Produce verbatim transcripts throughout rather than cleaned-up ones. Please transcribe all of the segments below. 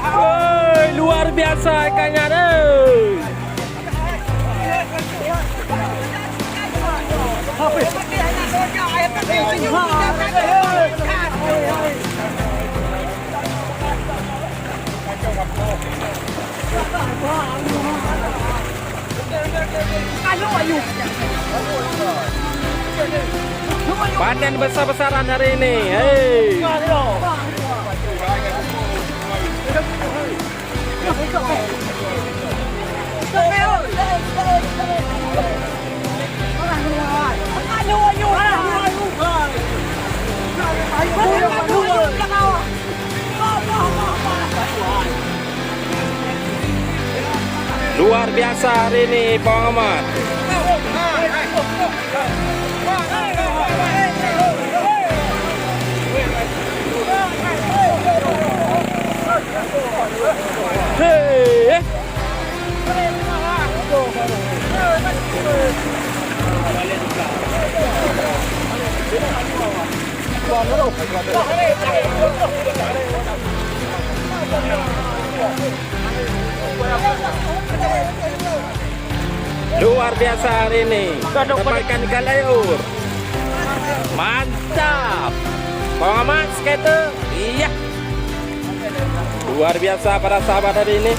Woi, luar biasa ikan nyan, eh. Panen besar-besaran hari ini. Hei. Luar biasa hari ini, Bang Ahmad. Hei, eh. Luar biasa hari ini. Dapatkan ikan layur. Mantap. Bang Ahmad, skater. Iya. Luar biasa para sahabat hari ini.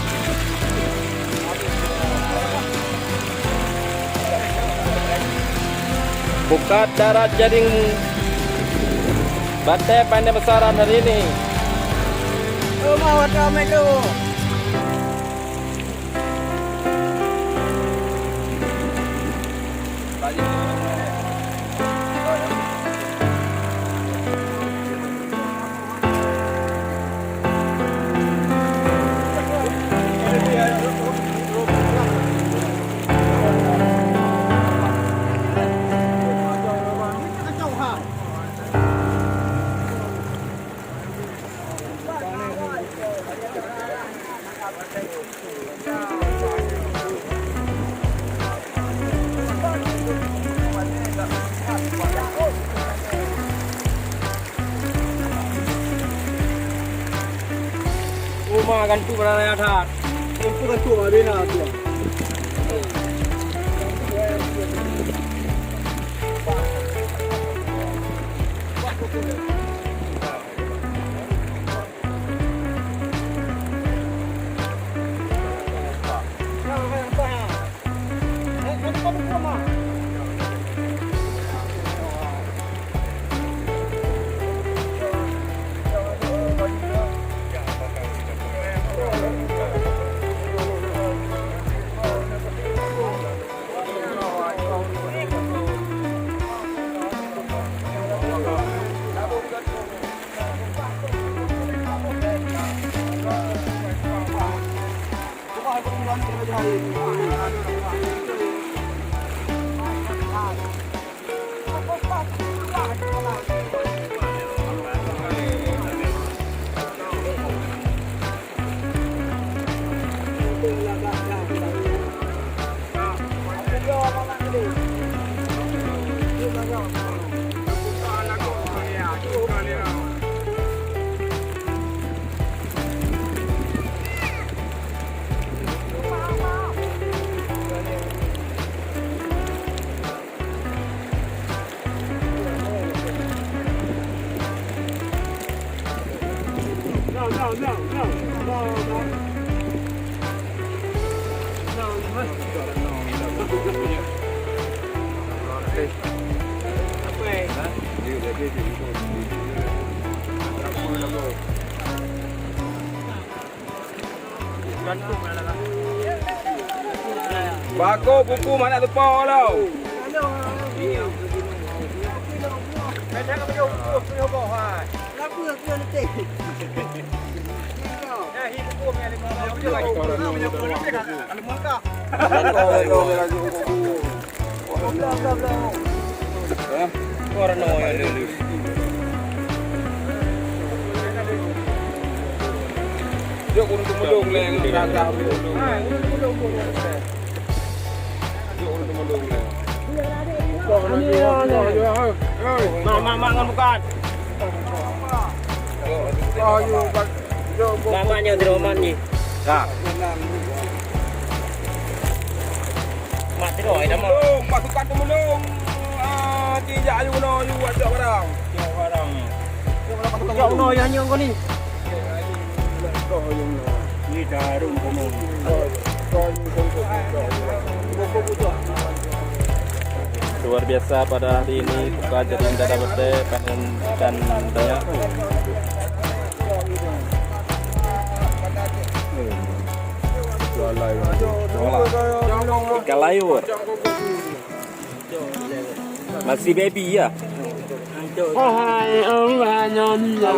Pukat darat jaring batée panen besaran hari ini. Rumah watée amai tu. Uma gantu beureulée that. Gantu beureulée that. Bako buku mana lupa lo. Jok ureueng teumulông lé ngon gata. Jok ureueng teumulông lé. Mak, mak, mak, ngon bukan. Mak, mak, nyoe di rumah ni. Ka. Mak, tidur, ai, dah, mak. Temulung, pasukan temulung. Ah, tijak ayu keunoe, ayu buat jak barang. Jak barang. Jak keunoe, ya, nyoe kau ni. Luar biasa pada hari ini, buka jadi dada betai, panen ikan banyak. Ikan layur. Masih baby ya? Wahai Allah, nyonya.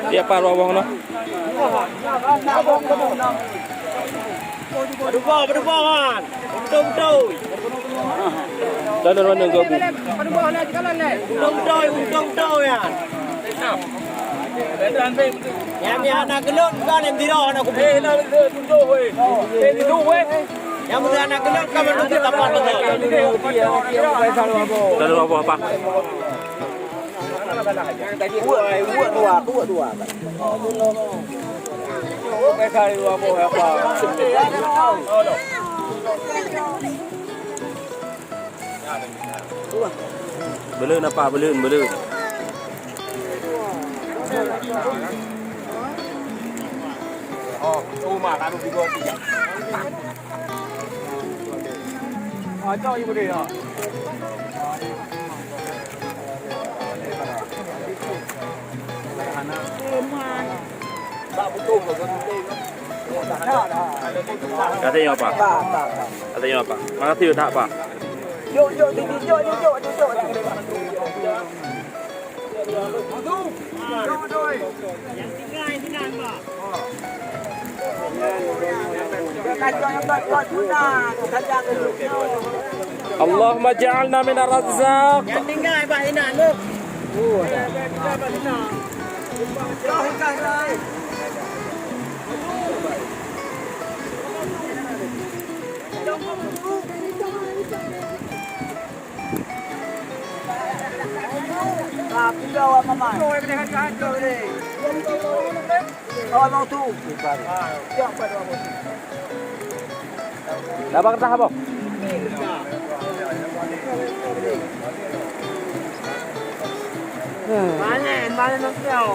Di apa ruang noh? Berubah, berubah, man. Betul, betul. Dan mana gabung? Betul, betul, betul, ya. Yang dia anak gelon kan yang tidak anak kupi. Eh, nak tunjuk weh. Eh, tunjuk weh. Yang mesti anak gelon kan menunggu tempat betul. Lalu apa apa? Uwak, uwak dua, uwak dua. Beleuen apa? Beleuen, beleuen. Oh, rumah tak ada tiga tiga. Katanya apa? Katanya apa? Makasih tak apa? Allahumma ja'alna minar razzaq. Yang tinggal bah inan tu. Dah bak kertas apa? Mana, mana nak tahu?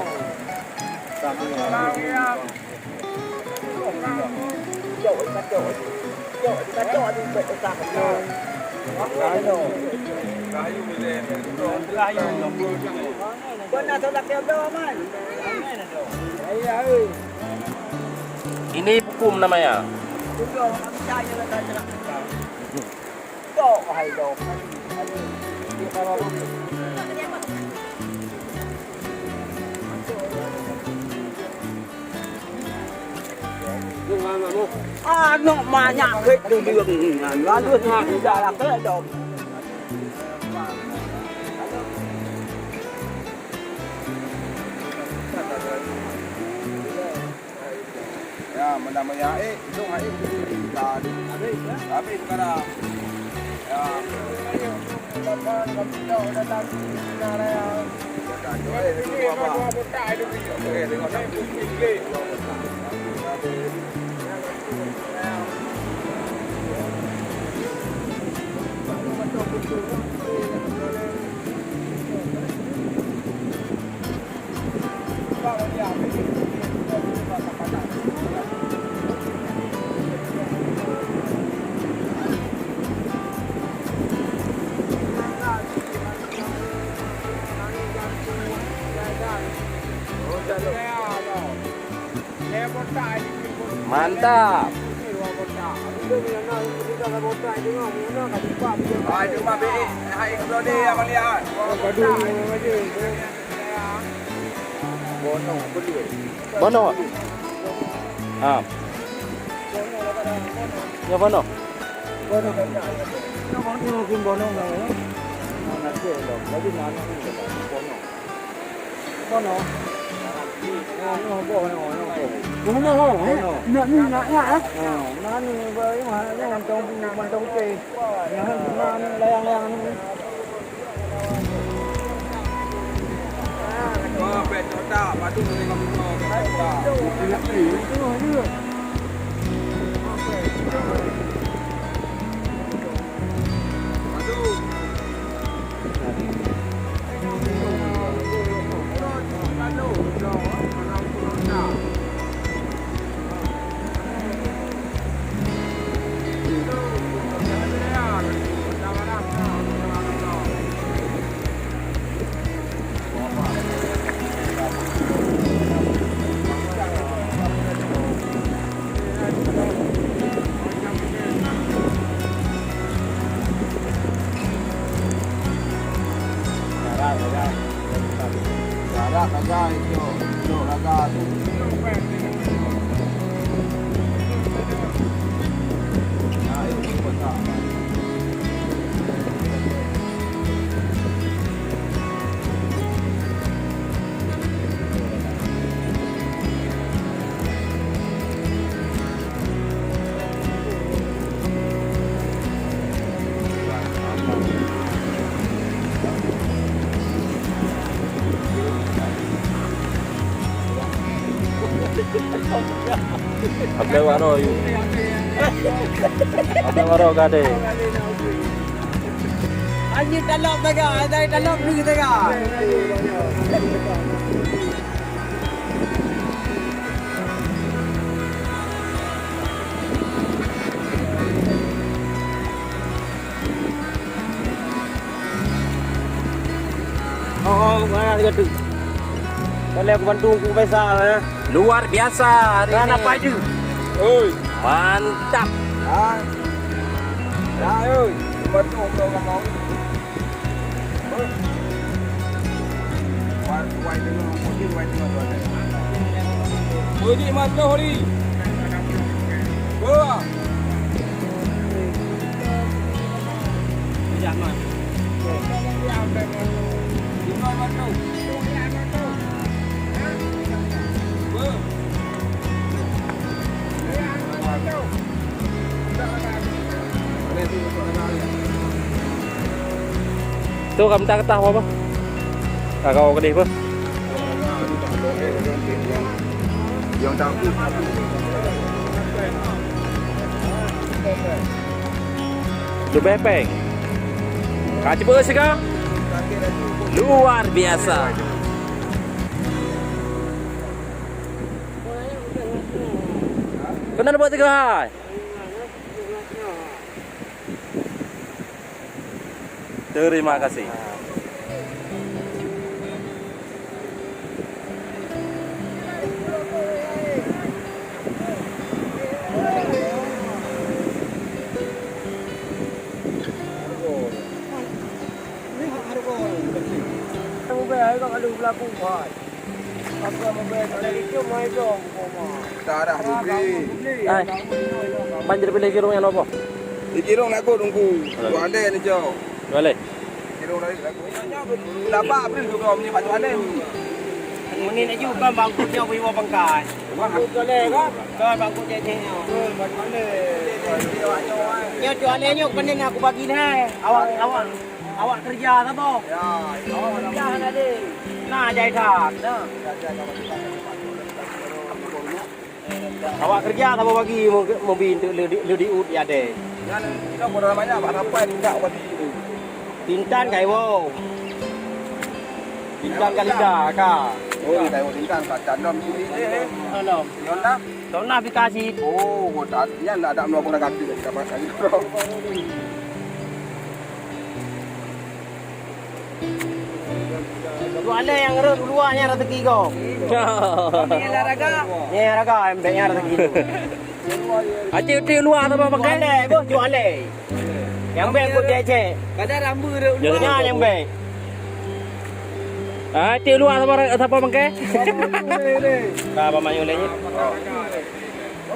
Ini hukum namanya. Aneuk manyak bet dudeueng nyan, lalu nyan ija lakée dong. Ya, meunan meunan, eh, itu hai. Habis sekarang. Ya. Mantap. Hai, cuma B E, hai, Brode, Amalia. Bono. Ha. Ya, Bono. Abdul Waro, yuk. Abdul Waro, gadé. Anjing talop taga, anjing talop ni taga. Oh, oh, mana dia tu? Boleh aku bantu Ungku Faisal, eh? Luar biasa hari ini. Apa aja? Oi. Mantap. Ha? Ya, oi. Bantu Ungku Faisal. Tu ka mita keutah apa? Ka kau kedih apa? Leubeh péng. Ka ceupeuet siga. Luar biasa. Keunan buat tiga hai. Terima kasih. Darah Hai. Ban jadi pilih kirung yang apa? Di kirung lagu tunggu. Lagu. Tuan deh ni, Cok. Boleh. Kirung lagi lagu. Lapak beri juga ni, Pak Tuan deh. Mungkin laju kan bangkutnya beri orang pangkai. Bangkut boleh kan? Kan bangkut jajahnya. Betul, Pak Tuan deh. Nyo Tuan deh nyo kena aku bagi nah. Awak, awak. Awak kerja saboh. Ya, awak kerja hana deh. Nah, jai that. Nah. Awak kerja saboh bagi mobi untuk leu di, leu di ut ya deh. Nyan kita bodoh namanya Pak Rapai tindak wati itu. Tintan kai wo. Tintan kalida ka. Oh, kai wo tintan ka tandom sini deh. Tandom. Yonda. Tona bikasi. Oh, bodoh. Nyan nak ada menolong kata kita pasang itu. Dua lé nyang rhot u luwa nyan rezeki gob. Nyan olahraga. Nyan olahraga, embek nyan rezeki tu. Aci uti luwa sapa bangkai? Jualé, boh, jualé. Nyang bèk buet cek-cek. Kadang rambu dia luwa. Nyan nyang bèk. Ah, ti luwa sapa, sapa bangkai? Ka ba mayueng lé nyoe.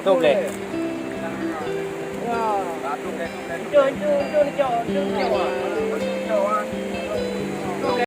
Tok lé.